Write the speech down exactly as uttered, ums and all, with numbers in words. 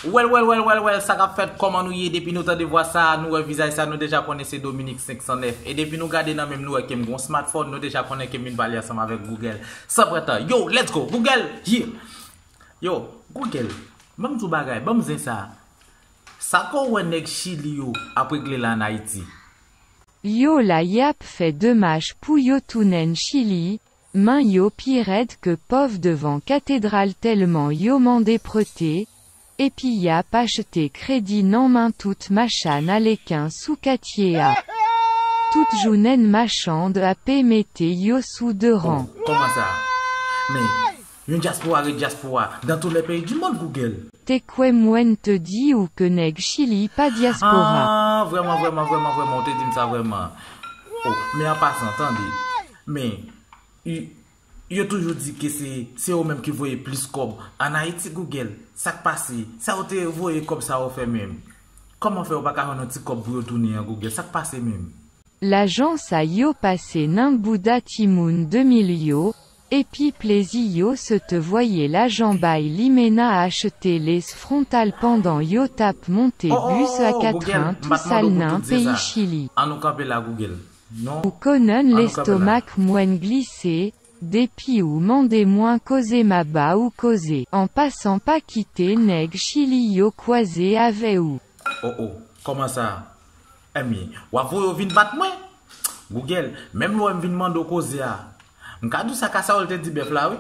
Well, well, well, well, well, sa k ap fèt, kòman nou ye? Depi nou tande vwa sa, nou wè vizaj sa, nou deja konnen se Dominique senk san nèf. E depi nou gade nan men m, nou wè ke m gon smartphone, nou deja konnen ke m vin pale ansanm avèk Google. San pran tan. Yo, let's go, Google, yeah! Yo, Google, ban m di w bagay, ban m zen sa. Sa ke w wè nèg Chili yo ap regle la ann Ayiti? Yo la y ap fè demach pou yo tounen Chili, men yo pi rèd ke pòv devan katedral tèlman yo mande prete, epi y ap achte kredi nan men tout machann aleken sou katye a. Tout jounen machann ap mete yo sou de ran. Kòman sa? Men, yon dyaspora ret dyaspora dans tous les pays du monde, Google. Te kwè mwen te di ou ke nèg Chili pa dyaspora. Ah, vrèman, vrèman, vrèman, vrèman, ou te di m sa vrèman. Oh, men an pasan, tande. Men, y- yo toujou di ke se se yo menm ki voye plis kòb ann Ayiti, Google. Sa k pase? Sa yo te voye kòb sa yo fè menm? Kòman fè yo pa ka jwenn yon ti kòb pou yo tounen an, Google? Sa k pase menm? Lajan sa yo pase nan bouda timoun de mil yo, epi plezi yo se te voye lajan bay limena achte lès frontal pandan yo t ap monte bis a katran tou sal nan peyi Chili. An nou kanpe la, Google. Non. Ou konnen lestomak mwen glise, depi ou mande mwen koze m a ba ou koze. An pasan pa kite nèg Chili yo kwaze avè ou. Oh oh, kòman sa? Enmi, w ap voye yo vin bat mwen? Google, menm lè w wè m vin mande w koze a, m ka di w sa Kasawòl te di bèf la wi.